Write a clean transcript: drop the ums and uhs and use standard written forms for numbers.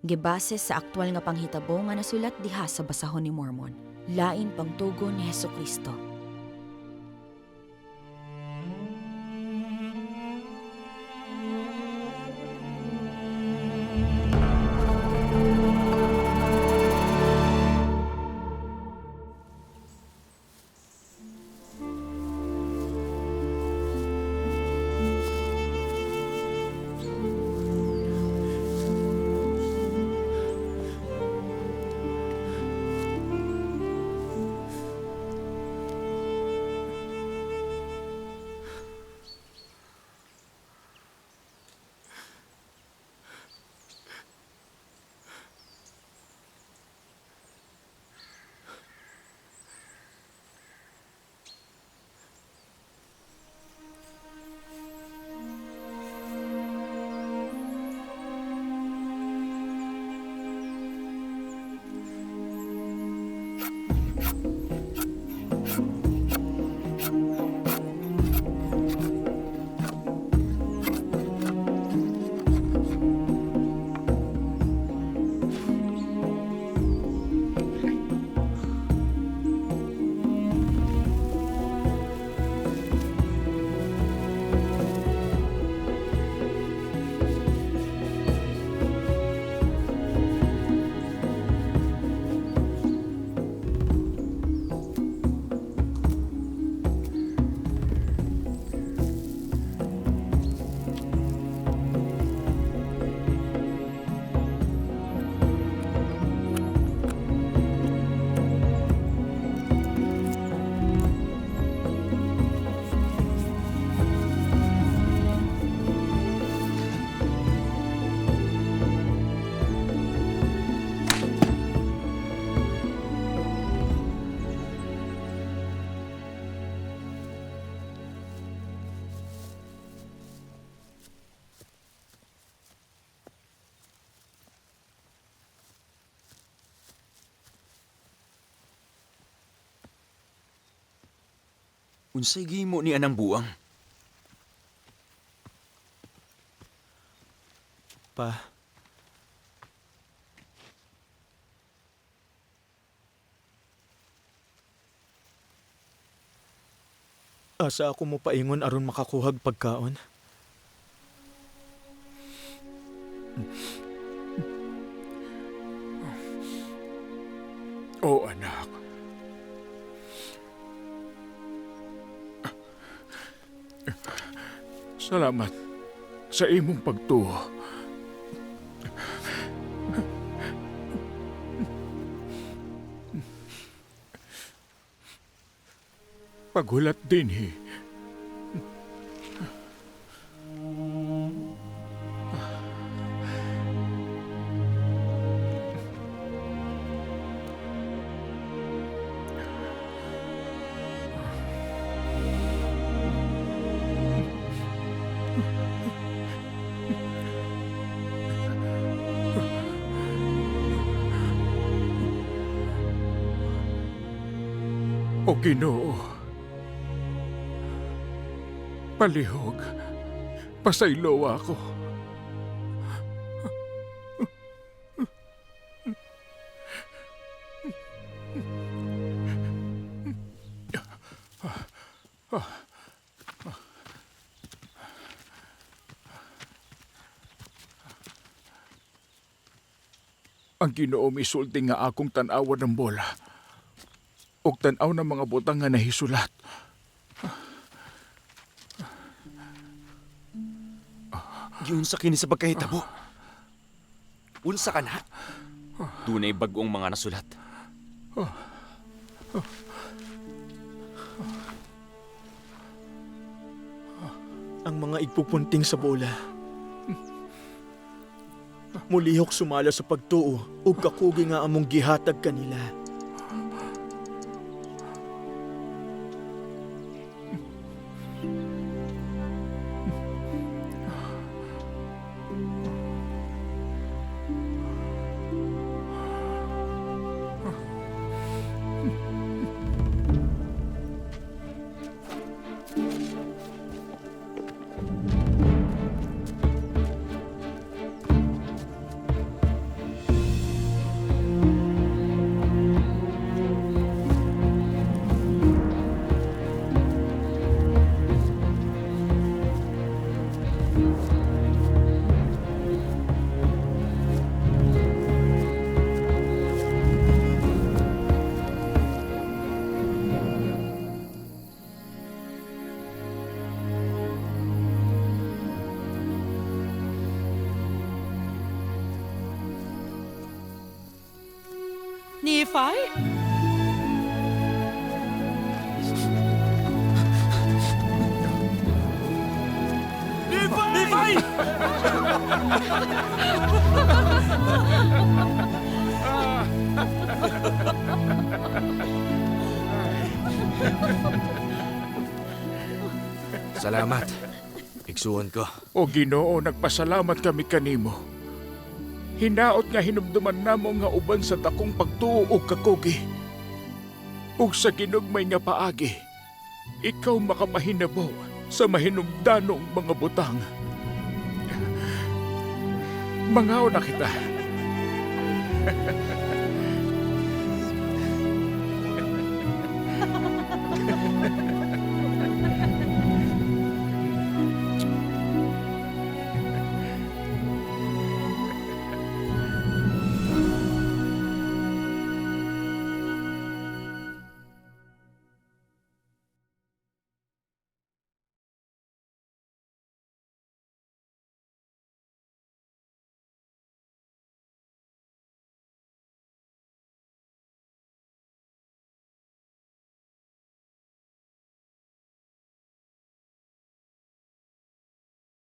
Gibase sa aktual nga panghitabo nga nasulat diha sa basahon ni Mormon. Lain pangtugon ni Hesukristo. Unsay gihimo ni anang buang? Pa. Asa ako mo paingon aron makakuhag pagkaon? Oh, anak. Salamat sa imong pagtuo. Paghulat dinhi. O Ginoo. Palihog. Pasaylo ako. Ang Ginoo misulti nga akong tan-awan ng bola. Og tan-aw ng mga butang nga nahisulat. Giunsa kini sa pagkahitabo? Unsa ka na? Dunay bag-ong mga nasulat. Ang mga igpupunting sa bola. Mulihok sumala sa pagtuo ug kakugi nga among gihatag kanila. Nephi? Nephi! Salamat. Igsuon ko. O Ginoo, nagpasalamat kami kanimo. Hinaot nga hinumduman namo nga uban sa dakong pagtuo og kakugi. Ug sa ginugmay nga paagi, ikaw makapahinabo sa mahinumdanong mga butang. Mangaw na kita.